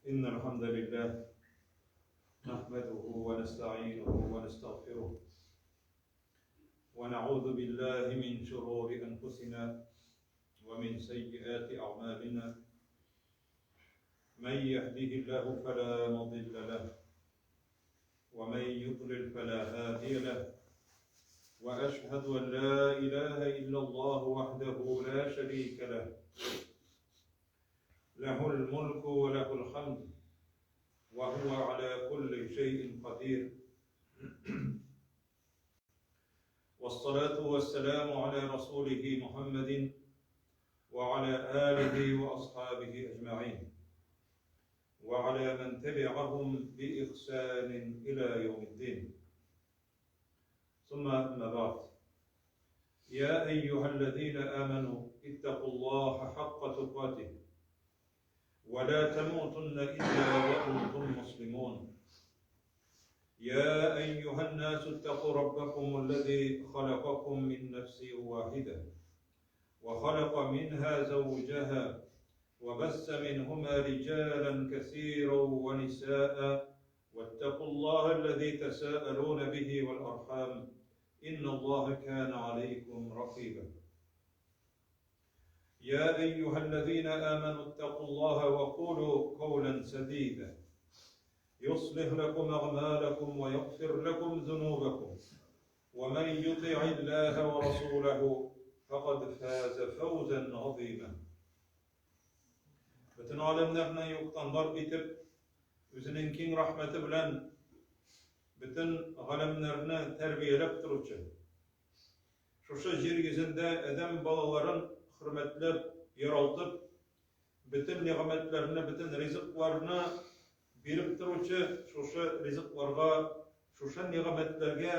إن الحمد لله نحمده ونستعينه ونستغفره ونعوذ بالله من شرور أنفسنا ومن سيئات أعمالنا من يهده الله فلا مضل له ومن يضلل فلا هادي له وأشهد أن لا إله إلا الله وحده لا شريك له له الملك وله الحمد وهو على كل شيء قدير والصلاة والسلام على رسوله محمد وعلى آله وأصحابه أجمعين وعلى من تبعهم بإحسان إلى يوم الدين ثم أما بعد يا أيها الذين آمنوا اتقوا الله حق تقاته ولا تموتن إلا وأنتم مسلمون يا أيها الناس اتقوا ربكم الذي خلقكم من نفس واحدة وخلق منها زوجها وبث منهما رجالا كثيرا ونساء واتقوا الله الذي تساءلون به والأرحام إن الله كان عليكم رقيبا يا أيها الذين آمنوا اتقوا الله وقولوا قولا سديدا يصلح لكم أعمالكم ويغفر لكم ذنوبكم ومن يطع الله ورسوله فقد فاز فوزا عظيما Бөтен галәмнәрне юктан бар итеп, үзенең киң рәхмәте белән бөтен галәмнәрне тәрбияләп торучы, шушы җир йөзендә адәм балаларын хөрмәтләп, яралтып, бөтен нигъмәтләрне, бөтен ризыкларны биреп торучы, шушы ризыкларга, шушы нигъмәтләргә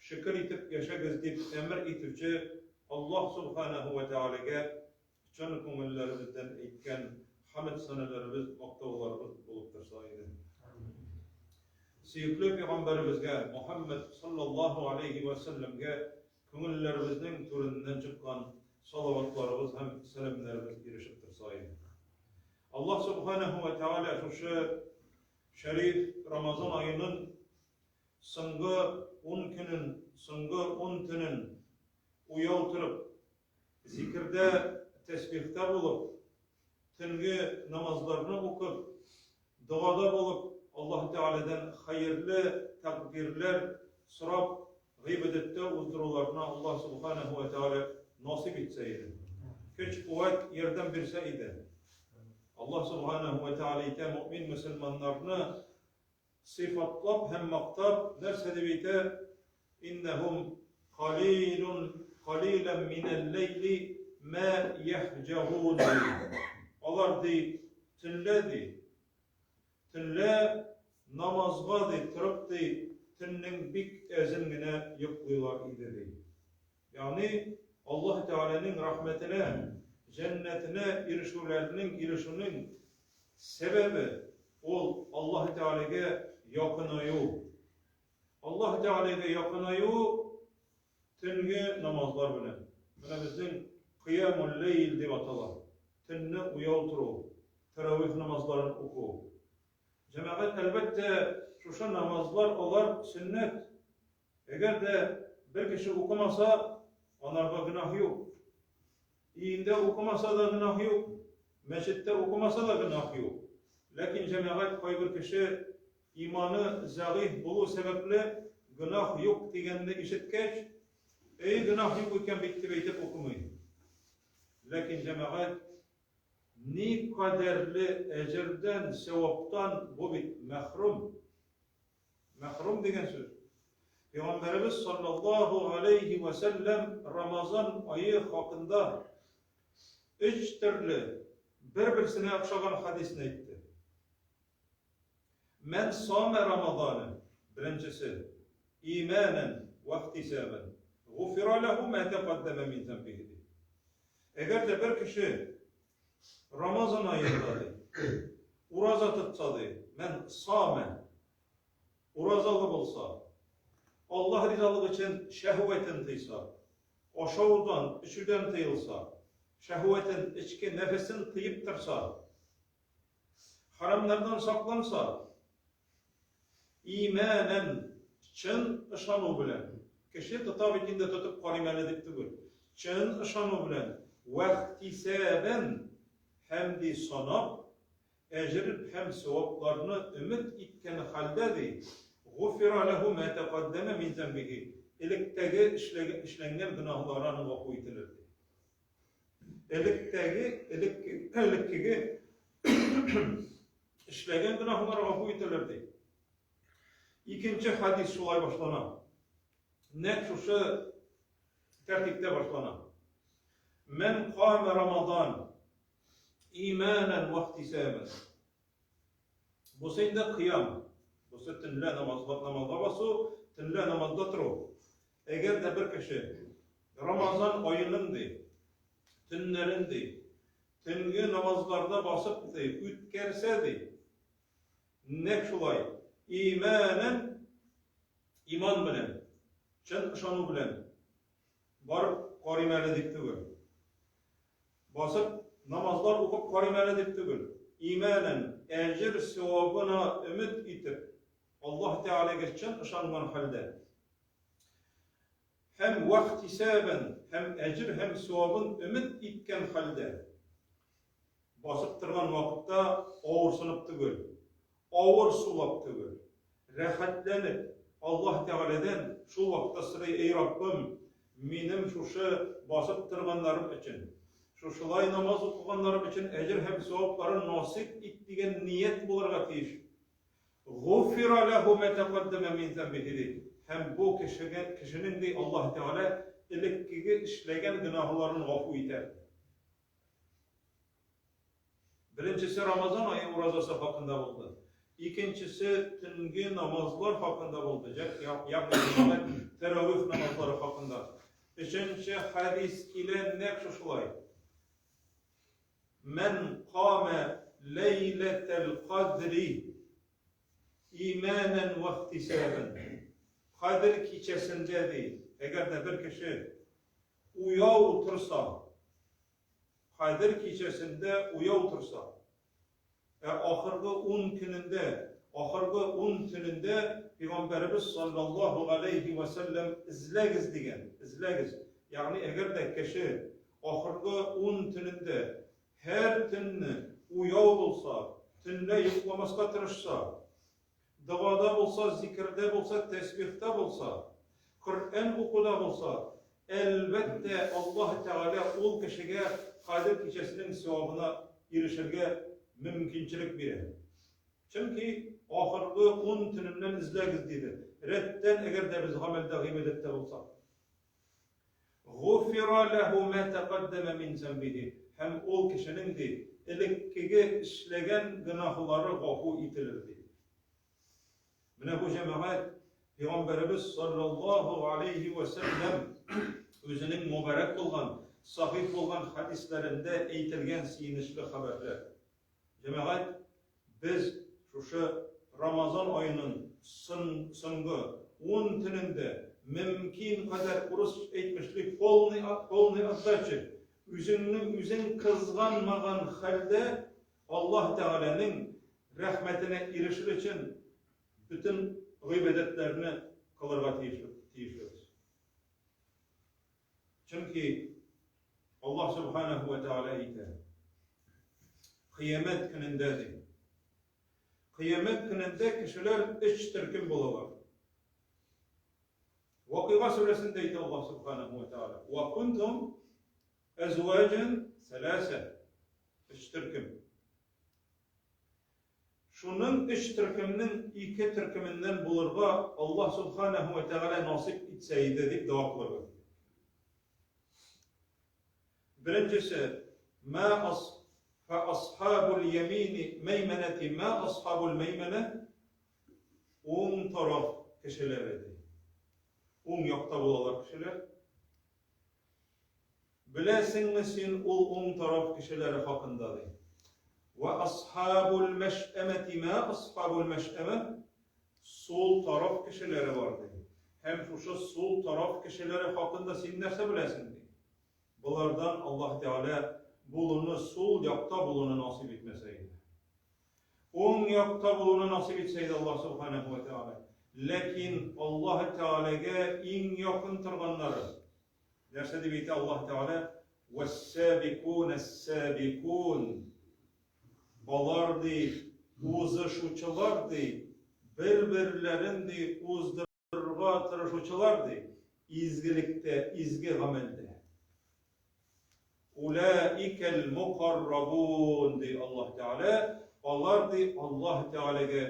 шөкер итеп яшәгез дип әмер итүче Аллаһ Субханаһу ва Тәгаләгә чын күңелләребездән әйткән хәмд сәнәләребез, мактауларыбыз булып торса иде. Сөекле пәйгамбәребезгә Мухаммад саллаллаһу алейхи ва сәлләмгә күңелләребезнең түреннән чыккан салаватларыбыз һәм сәламнәребез ирешеп торса иде. Аллаһ Субханаһу ва Тәгалә шушы шәриф Рамазан аеның соңгы 10 көнен, соңгы 10 төнен уяу торып, Зикердә, тәсбихтә булып, төнге намазларны укып, догада булып, Аллаһ Тәгаләдән хәерле тәкъдирләр сорап, гыйбадәттә уздыруларына Аллаһ Субханаһу ва Тәгалә насыйп итсә иде. Көч-куәт, ярдәм бирсә иде. Аллаһ Субханаһу ва Тәгалә әйтә, мөэмин мөселманнарны Сыйфатлап һәм мактап нәрсә дип әйтә, Иннәһум калилун калилән минәл-ләйли мә яһҗәгун ди. Алар ди, төнлә ди, төнлә намазга ди, торып ди, төннең бик әзен генә йоклыйлар иде ди. Ягъни Аллаһ Тәгаләнең рәхмәтенә, җәннәтенә ирешүләрнең, ирешүнең Сәбәбе, ул Аллаһ Тәгаләгә якынаю. Аллаһ Тәгаләгә якынаю төнге намазлар белән. Менә безнең кыямул ләйл дип атала. Төнне уяу тору, тәравих намазларын уку. Җәмәгать, әлбәттә, шушы намазлар алар сөннәт. Әгәр дә бер кеше укымаса, анарга гөнаһ юк. Өендә укымаса да гөнаһ юк, мәчеттә укымаса да гөнаһ юк. Ләкин җәмәгать кайбер кеше иманы зәгыйфь булу сәбәпле гөнаһ юк дигәнне ишеткәч, әй гөнаһ юк икән бит дип әйтеп укымый. Ләкин җәмәгать ни кадәрле әҗердән, сәваптан бу бит мәхрүм. Мәхрүм дигән сүз. Пәйгамбәребез саллаллаһу алейхи ва сәлләм Рамазан ае хакында өч төрле бер-берсенә охшаган хадисне әйтте. Мән сама Рамазана, беренчесе, иманан ва ихтисабан, гуфира лаху ма тәкаддама мин замбихи. Әгәр дә бер кеше Рамазан аенда ди, ураза тотса ди, мән саме, уразалы булса, Аллаһ ризалыгы өчен шәһвәтен тыйса, ашаудан, эчүдән тыелса, шәһвәтен, эчке нәфесен тыеп торса, Харамнардан сакланса, иманән, чын ышану белән, кеше тота бит инде тотып карыйм әле дип түгел, чын ышану белән, вәхтисәбән һәм ди санап, әҗер һәм савапларны өмет иткән хәлдә ди, гуфира ләһу мә тәкаддәмә мин зәмбихи, электәге эшләнгән гөнаһлары аның гафу ителер ди. Электәге, элеккеге эшләгән гөнаһлар гафу ителер ди. Икенче хадис шулай башлана. Нәкъ шушы тәртиптә башлана. Мән кама Рамадан иманан ва ихтисабан. Бусы инде кыям. Бусы төнлә намазга, намазга басу, төнлә намазда тору. Әгәр дә бер кеше Рамазан аеның ди, төннәрен ди, төнге намазларда басып ди, үткәрсә ди, нәкъ шулай, иманән, иман белән, чын ышану белән барып карыйм әле дип түгел. Басып, намазлар укып карыйм әле дип түгел. Иманән, әҗер савабына өмет итеп, Аллаһ Тәгаләгә чын ышанган хәлдә. Һәм вахтисәбән, һәм әҗер һәм савабын өмет иткән хәлдә. Басып торган вакытта авырсынып түгел, авыр сулап түгел, рәхәтләнеп, Аллаһ Тәгаләдән шул вакытта сорый, Эй Раббым, минем шушы басып торганнарым өчен, шушылай намаз укыганнарым өчен әҗер һәм савапларын насыйп ит дигән ният булырга тиеш. Гуфира ләһу мә тәкаддәмә мин зәмбихи ди. Һәм бу кешегә, кешенең ди Аллаһ Тәгалә элеккеге эшләгән гөнаһларын гафу итәр. Беренчесе Рамазан ае уразасы хакында булды. Икенчесе төнге намазлар хакында булды. Ягъни тәравих намазлары хакында. Өченче хәдис килә нәкъ шушылай. Мән кама ләйләтәл кадри иманан ва ихтисабан. Кадр кичәсендә ди, әгәр дә бер кеше уяу торса, Кадер кичәсендә уяу торса, ә ахыргы ун көнендә, ахыргы ун төнендә Пәйгамбәребез саллаллаһу галәйһи вә сәлләм эзләгез дигән, эзләгез. Ягъни әгәр дә кеше ахыргы ун төнендә һәр төнне уяу булса, төнлә йокламаска тырышса, Догада булса, зикердә булса, тәсбихта булса, Коръән укуда булса, әлбәттә, Аллаһ Тәгалә ул кешегә Кадер кичәсенең савабына ирешергә мөмкинчелек бирә. Чөнки ахыргы ун төненнән эзләгез, диде. Рәттән, әгәр дә без гамәлдә, гыйбадәттә булсак. Гуфира ләһу мә тәкаддәмә мин зәмбихи. Һәм ул кешенең, ди, элеккеге эшләгән гөнаһлары гафу ителер, ди. Менә бу җәмәгать Пәйгамбәребез саллаллаһу алейһи вә сәлләм үзенең мөбарәк булган, сахих булган хәдисләрендә әйтелгән сөенечле хәбәрләр. Җәмәгать, без шушы Рамазан аеның соңгы ун төнендә мөмкин кадәр, урыс әйтмешли, полный, полный отдача, үзеңне үзең кызганмаган хәлдә Аллаһ Тәгаләнең рәхмәтенә ирешер өчен бөтен гыйбадәтләрне кылырга тиешлебез. Чөнки Аллаһ Субханаһу ва Тааля әйтә. Кыямәт көнендә ди. Кыямәт көнендә кешеләр өч төркем булалар. Вакыйга сүрәсендә әйтә Аллаһ Субханаһу ва Тааля. Ва кунтум әзваҗан саласа. Өч төркем. Шуның өч төркемнең ике төркеменнән булырга Аллаһ Субханаһу ва Тәгалә насыйп итсә иде, дип дога кылырга кирәк. Беренчесе, ма ас фа асхабул ямини мәймәнәти ма асхабул мәймәнә уң тараф кешеләре ди. Уң якта булалар кешеләр. Беләсеңме син ул уң тараф кешеләре хакында, ди. Вә асхабул мәшәмәти мә асхабул мәшәмә, сул тараф кешеләре бар, ди. Һәм шушы сул тараф кешеләре хакында син нәрсә беләсең, ди. Болардан Аллаһ Тәгалә булуны сул якта булуны насыйп итмәсә иде. Уң якта булуны насыйп итсә иде Аллаһ Субханаһу ва Тәгалә. Ләкин Аллаһ Тәгаләгә иң якын торганнары. Нәрсә дип әйтә Аллаһ Тәгалә? Вәссабикун әссабикун. Алар ди, узышучылар ди, бер-берләрен ди уздырырга тырышучылар ди, изгелектә, изге гамәлдә. Улаикәл мукаррабун, ди Аллаһ Тәгалә, алар ди Аллаһ Тәгаләгә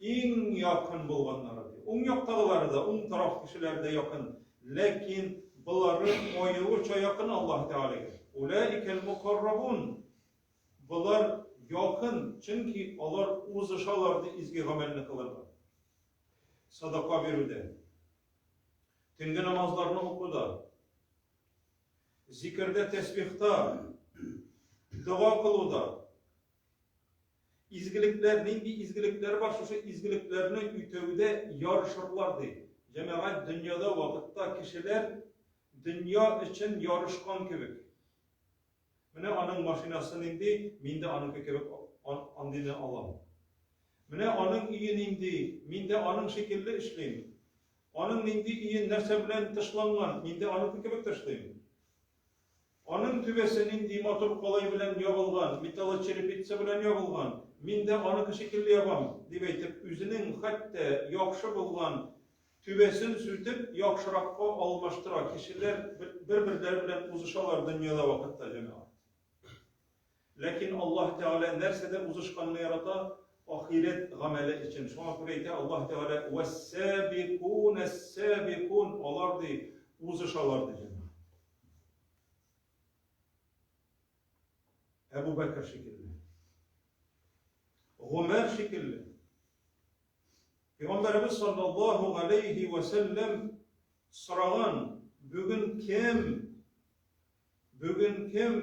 иң якын булганнары ди. Уң яктагылары да, уң тараф кешеләре дә якын, ләкин болары аеруча якын Аллаһ Тәгаләгә. Улаикәл мукаррабун. Болар якын, чөнки алар узышалар ди изге гамәлне кылырга. Садака бирүдә, төнге намазларны укуда, Зикердә, тәсбихта, дога кылуда изгелекләр, нинди изгелекләр бар, шушы изгелекләрне үтәүдә ярышырлар ди. Җәмәгать дөньяда вакытта кешеләр дөнья өчен ярышкан кебек. Менә аның машинасы нинди, мин дә аныкы кебек андыйны алам. Менә аның өе нинди, мин дә аның шикелле эшлим. Аның нинди өе нәрсә белән тышланган, мин дә аныкы кебек тышлыйм. Аның түбәсе нинди матур калай белән ябылган, металлочерепица белән ябылган, мин дә аныкы шикелле ябам, дип әйтеп, үзенең хәтта яхшы булган түбәсен сүтеп, яхшыракка алмаштыра. Кешеләр бер-берләре белән узышалар дөньяда вакытта, җәмәгать. Ләкин Аллаһ Тәгалә нәрсәдә узышканны ярата? Ахирәт гамәле өчен. Шуңа күрә әйтә Аллаһ Тәгалә, «Вәссабикун әссабикун», алар ди, узышалар ди җәмәгать. Әбу Бәкер шикелле. Гомәр шикелле. Пәйгамбәребез саллаллаһу галәйһи вә сәлләм сораган, бүген кем, бүген кем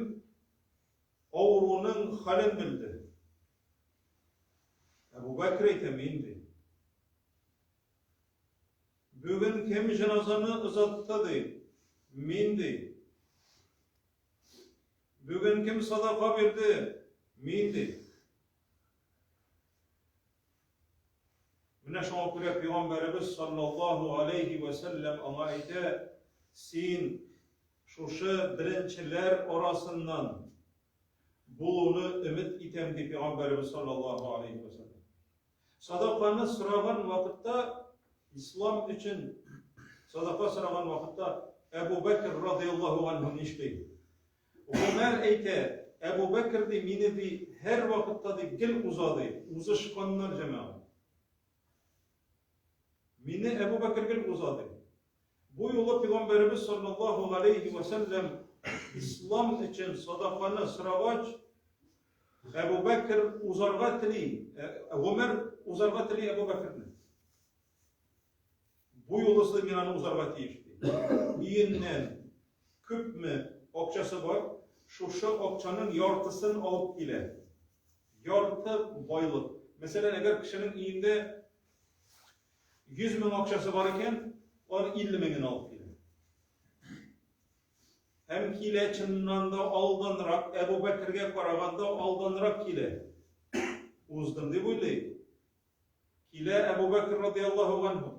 авыруның хәлен белде? Әбу Бәкер әйтә, мин ди. Бүген кем җеназаны озатты ди? Мин ди. Бүген кем садака бирде? Мин ди. Менә шуңа күрә пәйгамбәребез саллаллаһу алейхи ва сәлләм аңа әйтә, син шушы беренчеләр арасыннан булуны өмет итәм, ди пәйгамбәребез саллаллаһу алейхи ва сәлләм. Садаканы сораган вакытта ислам өчен садака сораган вакытта Әбу Бәкр радияллаһу анһу нишли? Гомәр әйтә, Әбу Бәкер, ди, мине, ди, һәрвакытта, ди, гел уза, ди. Узышканнар, җәмәгать. Мине Әбу Бәкер гел уза, ди. Бу юлы Пәйгамбәребез саллаллаһу галәйһи вә сәлләм ислам өчен садаканы сорагач, Әбу Бәкер узарга тели, Гомәр узарга тели Әбу Бәкерне. Бу юлысы мин аны узарга тиеш, ди. Өеннән күпме акчасы бар, шушы акчаның яртысын алып килә. Ярты байлык. Мәсәлән, әгәр кешенең өендә 100 мең акчасы бар икән, аны 50 меңен алып килә. Һәм килә чыннан да алданрак, Әбу Бәкергә караганда алданрак килә. Уздым дип уйлый. Килә Әбу Бәкр радияллаһу анһу.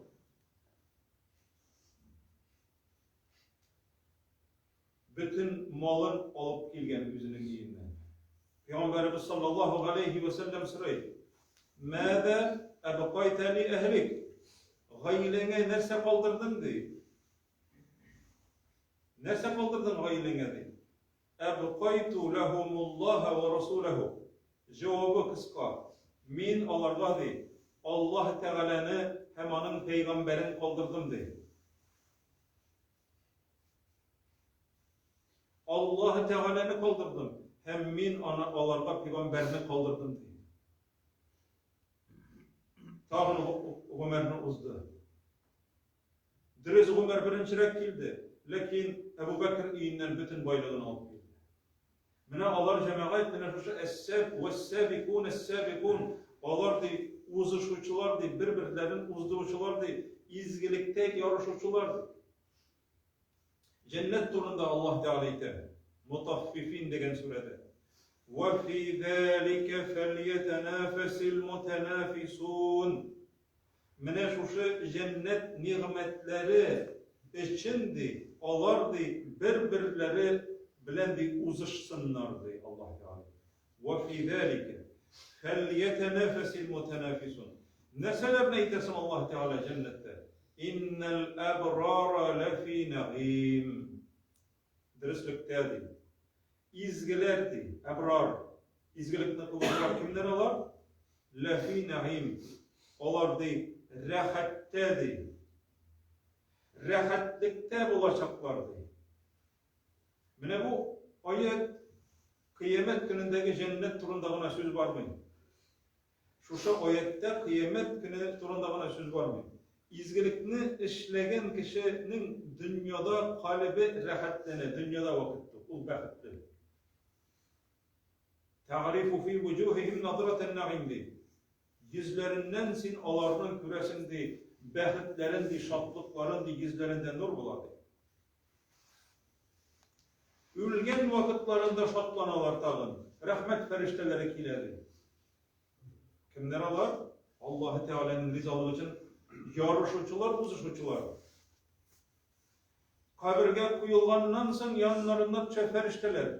Бөтен малын алып килгән үзенең өеннән. Пәйгамбәребез саллаллаһу галәйһи вә сәлләм сорый: "Мәдә әбкайта ли әһлик?" Гаиләңә нәрсә калдырдың ди? Нәрсә калдырдың гаиләңә ди? Әбкайту ләһумуллаһа вә расуләһу. Җавабы кыска, Мин аларга, ди, Аллаһ Тәгаләне һәм аның пәйгамбәрен калдырдым, ди. Аллаһ Тәгаләне калдырдым һәм мин аны аларга пәйгамбәрне калдырдым, ди. Тагын Гомәрне узды. Дөрес, Гомәр беренчерәк килде, ләкин Әбу Бәкер өеннән бөтен байлыгын алып килде. Менә алар җәмәгать, менә шушы әс-сәб, вәс-сәбикун, әс-сәбикун, алар ди узышучылар ди, бер-берләрен уздыручылар ди, изгелектә ярышучылар ди. Җәннәт турында Аллаһ Тәгалә әйтә, Мутаффифин дигән сүрәдә. Вә фи зәликә фәльятәнәфәсил мутәнәфисун. Менә шушы җәннәт нигъмәтләре өчен, ди, алар, ди, бер-берләре белән, ди, узышсыннар, ди Аллаһ Тәгалә. Вә фи зәликә фәльятәнәфәсил мутәнәфисун. Нәрсәләрне әйтә соң Аллаһ Тәгалә җәннәттә? Иннәл әбрара ләфи нәгыйм. Дөреслектә, ди. Изгеләр, ди, әбрар. Изгелекне кылучылар кемнәр алар? Ләфи нәгыйм. Алар, ди, рәхәттә, ди. Рәхәтлектә булачаклар, ди. Менә бу аять кыямәт көнендәге җәннәт турында гына сүз бармый. Шушы аятьтә кыямәт көне турында гына сүз бармый. Изгелекне эшләгән кешенең дөньяда калебе рәхәтләнә, дөньяда вакытта ул бәхетле. Тәгърифу фи вуҗухихим надратын нәгыйм ди. Йөзләреннән син аларның күрәсең ди, бәхетләрен ди, шатлыкларын ди, йөзләрендә нур була ди. Үлгән вакытларында шатланалар тагын. Рәхмәт фәрештәләре килә ди. Кемнәр алар? Аллаһы Тәгаләнең ризалыгы өчен ярышучылар, узышучылар. Кабергә куелганнан соң яннарына төшә фәрештәләр.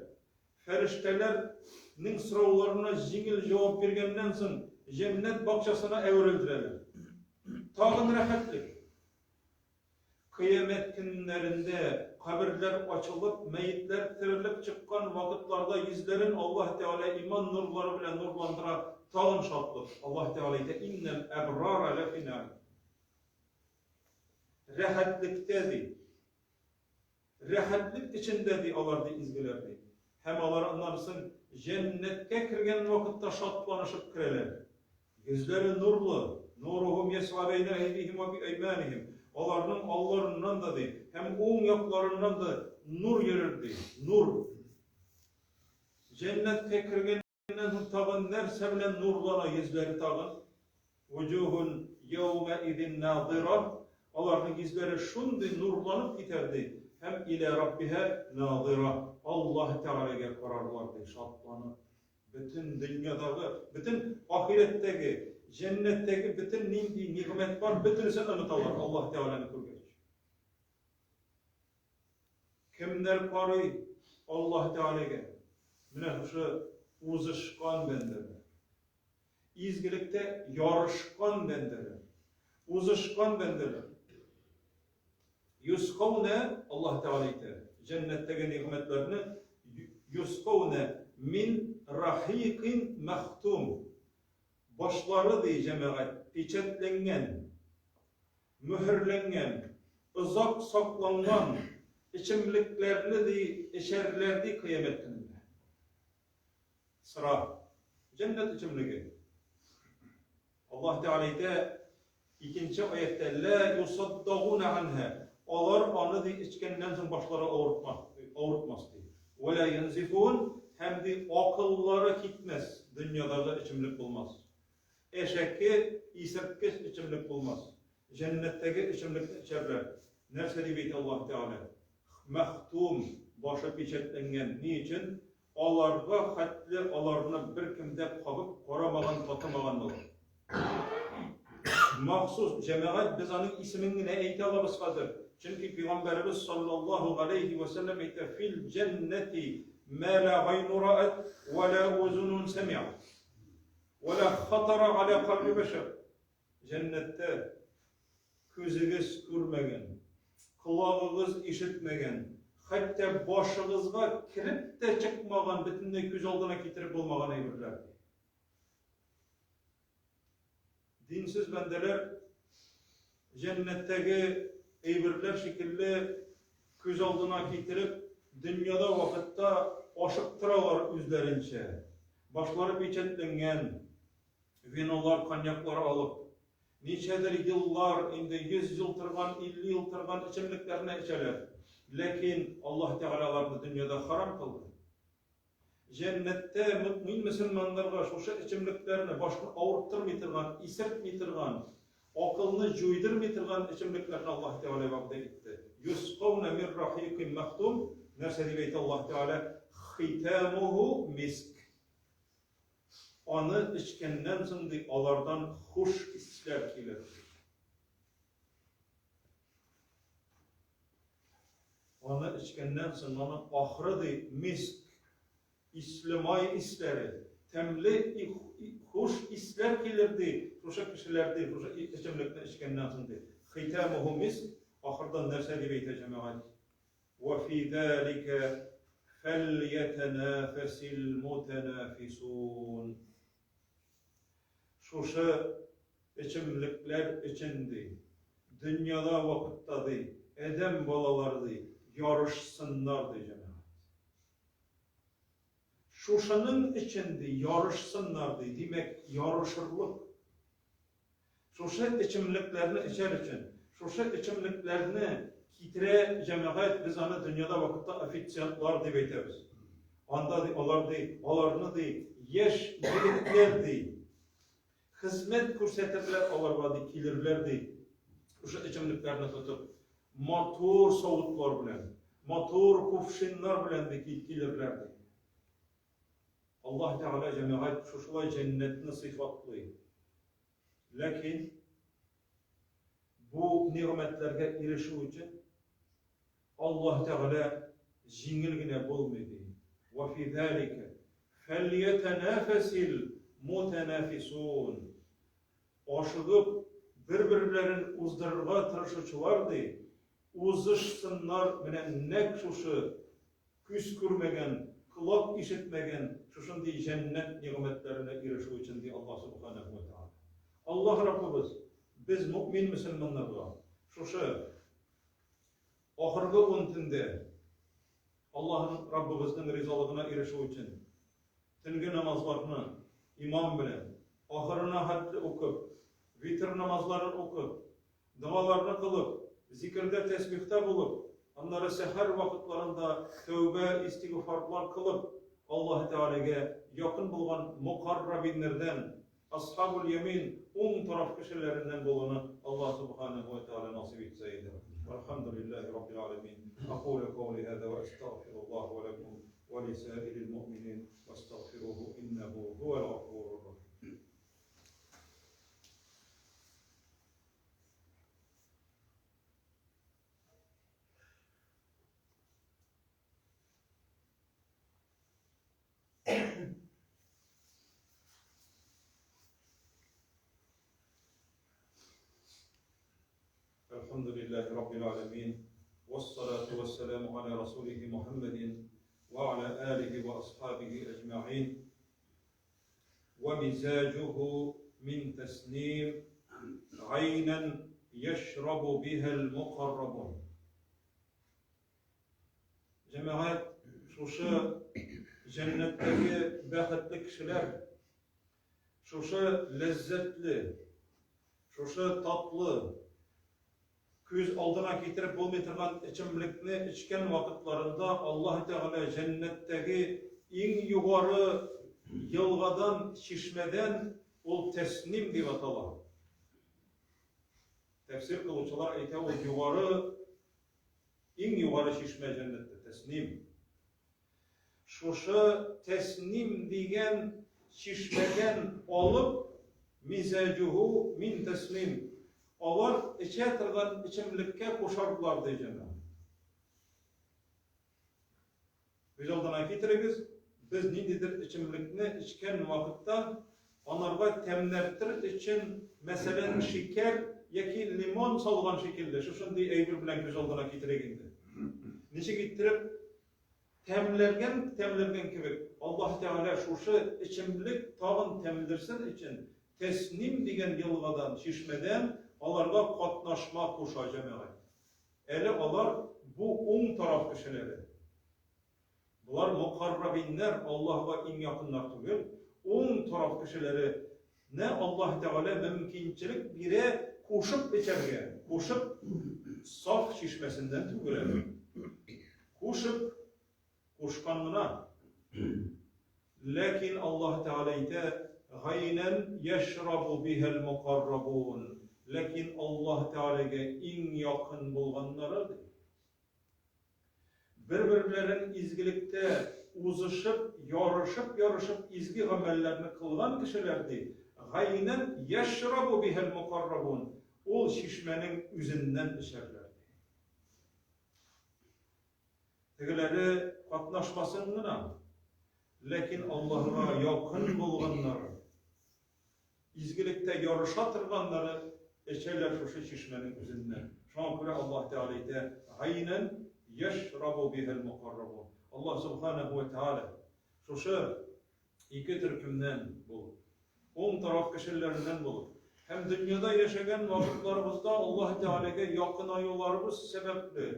Фәрештәләрнең сорауларына җиңел җавап биргәннән соң җәннәт бакчасына әверелдерәләр. Тагын рәхәтлек. Кыямәт көннәрендә, каберләр ачылып, мәетләр терелеп чыккан вакытларда йөзләрен Аллаһ Тәгалә иман нурлары белән нурландыра, тагын шатлык. Аллаһ Тәгалә әйтә, Иннәл әбрара ләфи нәгыйм. Рәхәтлектә, ди. Рәхәтлек эчендә, ди, алар, ди, изгеләр, ди. Һәм алар аннан соң җәннәткә кергән вакытта шатланышып керәләр. Йөзләре нурлы, нурухум ясга бәйнә әйдихим ва би әйманихим. Аларның алларыннан да, ди, һәм уң якларыннан да нур йөрер, ди. Нур. Җәннәткә кергән Аннан соң тагын нәрсә белән нурлана йөзләре тагын? Вуҗухун яума изин назира. Аларның йөзләре шундый нурланып китәр ди, һәм илә раббиһа назира. Аллаһ Тәгаләгә карарлар ди, шатланып. Бөтен дөньядагы, бөтен ахирәттәге, җәннәттәге бөтен нинди нигъмәт бар, бөтенесен оныталар Аллаһ Тәгаләне күргәч. Кемнәр карый Аллаһ Тәгаләгә? Менә шушы узышкан бәндәләр. Изгелектә ярышкан бәндәләр. Узышкан бәндәләр. Юсқауна, Аллаһ Тәгалә әйтә, җәннәттәге нигъмәтләрне юсқауна мин рахикин махтум. Башлары ди җәмәгать печатьләнгән. Мөһерләнгән, озак сакланган эчемлекләрне ди эчәрләр ди кыямәт көнендә. Сыра. Җәннәт эчемлеге. Аллаһ Тәгалә әйтә, икенче аятьтә, Лә юсаддагуна анһа. Алар аны ди эчкәннән соң башлары авыртмас, авыртмас ди. Вә лә янзифун һәм ди акыллары китмәс, дөньядагы эчемлек булмас. Әшәке, исерткеч эчемлек булмас. Җәннәттәге эчемлекне эчәрләр. Нәрсә дип әйтә Аллаһ Тәгалә? Мәхтүм, башы печатьләнгән. Ни өчен? Аларга хәтле аларны беркем дә кабып карамаган, татымаган булыр. Махсус, җәмәгать, без аның исемен генә әйтә алабыз хәзер. Чөнки пәйгамбәребез саллаллаһу галәйһи вә сәлләм әйтә, фил җәннәти мә ла гайну раат вә ла узунун сәмиат. Вә лә хатара галә кальби бәшәр. Җәннәттә күзегез күрмәгән, колагыгыз ишетмәгән, хәтта башыгызга кереп тә чыкмаган, бөтенләй күз алдына китереп булмаган әйберләр. Динсез бәндәләр җәннәттәге әйберләр шикелле күз алдына китереп, дөньяда вакытта ашыктыралар үзләренчә. Башлары печатьләнгән винолар, коньяклар алып, ничәдер еллар, инде 100 ел торган, 50 ел торган эчемлекләрне эчәләр. Ләкин Аллаһ Тәгалә аларны дөньяда харам кылды. Җәннәттә мөэмин мөселманнарга шушы эчемлекләрне, башны авырттырмый торган, исертми торган, акылны җуйдырмый торган эчемлекләрне Аллаһ Тәгалә вәгъдә итте. Юсқауна мир рахикин мәхтум, нәрсә дип әйтә Аллаһ Тәгалә? Хитамуху миск. Аны эчкәннән соң, ди, алардан хуш исләр килер. Аны эчкәннән соң, аның ахыры, ди, миск, исле май исләре, тәмле хуш исләр килер, ди, шушы кешеләр, ди, шушы эчемлекне эчкәннән соң, ди. Хитамуху миск, ахырдан нәрсә дип әйтә җәмәгать? Вә фи зәликә фәлйәтәнәфәсил мутәнәфисун. Шушы эчемлекләр өчен, ди, дөньяда вакытта, ди, адәм балалары, ди, ярышсыннар, ди, җәмәгать. Шушының өчен, ди, ярышсыннар, ди, димәк, ярышырлык. Шушы эчемлекләрне эчәр өчен, шушы эчемлекләрне китерә җәмәгать, без аны дөньяда вакытта официантлар дип әйтәбез. Анда ди, алар ди, аларны ди, яшь егетләр ди, хезмәт күрсәтерләр аларга ди, килерләр ди, шушы эчемлекләрне тотып, матур савытлар белән, матур кувшиннар белән ди, килерләр ди. Аллаһ Тәгалә җәмәгать шушылай җәннәтне сыйфатлый. Ләкин бу нигъмәтләргә ирешү өчен Аллаһ Тәгалә җиңел генә булмый ди. Ва фи залика фәльятанафасил мутанафисун. Ашыгып бер-берләрен уздырырга тырышучылар ди, узышсыннар менә нәкъ шушы Күз күрмәгән, колак ишетмәгән шушындый җәннәт нигъмәтләренә ирешү өчен, ди Аллаһ Сүбхәнәһү вә Тәгалә. Аллаһ Раббыбыз без мөэмин мөселманнарга шушы ахыргы ун төндә Аллаһның Раббыбызның ризалыгына ирешү өчен төнге намазларны имам белән ахырына хәтле укып, витр намазларын укып, Догаларны кылып, зикердә, тәсбихтә булып, аннары сәхәр вакытларында тәүбә, истигъфарлар кылып, Аллаһы Тәгаләгә якын булган мукаррабиннәрдән, асхабул ямин, уң тараф кешеләреннән булуны Аллаһ Субханәһү вә Тәгалә насыйп итсә иде. Вәлхәмдүлилләһи раббил галәмин. Акулю каули һаза вә әстәгъфируллаһ вә ләкум вә лисаирил муъминин вәстәгъфируһу иннәһу һуәл гафурур рахим. الحمد لله رب العالمين والصلاة والسلام على رسوله محمد وعلى آله وأصحابه أجمعين ومزاجه من تسنيم عينا يشرب بها المقربون Җәмәгать, шушы җәннәттәге бәхетле кешеләр, шушы ләззәтле, шушы татлы, Күз алдына китереп булмый торган эчемлекне эчкән вакытларында Аллаһ Тәгалә җәннәттәге иң югары елгадан, чишмәдән, ул Тәсним дип атала. Тәфсир кылучылар әйтә, ул югары, иң югары чишмә җәннәттә, Тәсним. Шушы Тәсним дигән чишмәдән алып, мизәҗүһү мин тәсним, алар эчә торган эчемлеккә кушарлар, ди җәмәгать. Күз алдына китерегез, без ниндидер эчемлекне эчкән вакытта, анарга тәмләтер өчен, мәсәлән, шикәр яки лимон салган шикелле, шушындый әйбер белән күз алдына китерик инде. Ничек иттереп Тәмләнгән, тәмләнгән кебек, Аллаһ Тәгалә шушы эчемлек тагын тәмлдерсен өчен, Тәсним дигән елгадан, чишмәдән аларга катнашма куша, җәмәгать. Әле алар бу уң тараф кешеләре. Болар мукаррабиннәр, Аллаһга иң якыннар түгел, уң тараф кешеләре нә Аллаһ Тәгалә мөмкинчелек бирә кушып эчәргә, кушып саф чишмәсеннән түгел әле. Кушып, кушкан гына. Ләкин Аллаһ Тәгалә әйтә, Гайнән яшрабу бихәл мукаррабун. Ләкин Аллаһ Тәгаләгә иң якын булганнары, ди. Бер-берләрен изгелектә узышып, ярышып-ярышып изге гамәлләрне кылган кешеләр, ди, гайнән яшрабу бихәл мукаррабун, ул чишмәнең үзеннән эчәрләр, ди. Тегеләре катнашмасын гына, ләкин Аллаһыга якын булганнары, Изгелектә ярыша торганнары эчәләр шушы чишмәнең үзеннән. Шуңа күрә Аллаһ Тәгалә әйтә, Гайнән яшрабу бихәл мукаррабун. Аллаһ Субханаһу ва Тәгалә шушы ике төркемнән булып, уң тараф кешеләреннән булып, һәм дөньяда яшәгән вакытларыбызда Аллаһ Тәгаләгә якынаюларыбыз сәбәпле,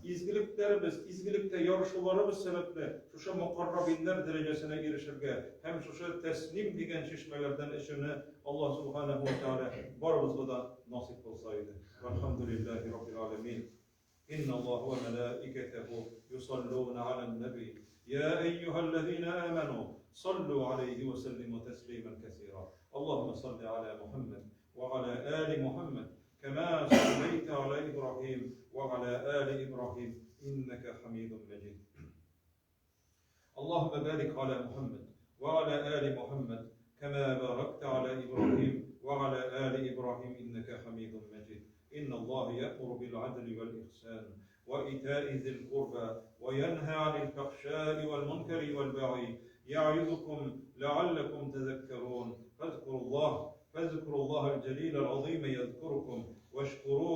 изгелекләребез, изгелектә ярышуларыбыз сәбәпле, шушы мукаррабиннәр дәрәҗәсенә ирешергә һәм шушы Тәсним дигән чишмәләрдән эчүне Аллаһ Субханаһу ва Тәгалә барыбызга да насыйп кылса иде. Вәлхәмдүлилләһи раббил галәмин. Инналлаһа ва мәләикәтәһу юсаллуна галән нәби. Я әйюһәлләзина аману саллу галәйһи ва сәллиму тәслимән кәсира. Аллаһуммә салли галә Мухәммәд ва галә али Мухәммәд кәмә салләйтә галә Ибраһим ва галә али Ибраһим иннәкә хәмидун мәҗид. اللهم بارك على محمد وعلى آل محمد كما باركت على إبراهيم وعلى آل إبراهيم إنك حميد مجيد إن الله يأمر بالعدل والإحسان وإيتاء ذي القربى وينهى عن الفحشاء والمنكر والبغي يعظكم لعلكم تذكرون فاذكروا الله فاذكروا الله الجليل العظيم يذكركم واشكروه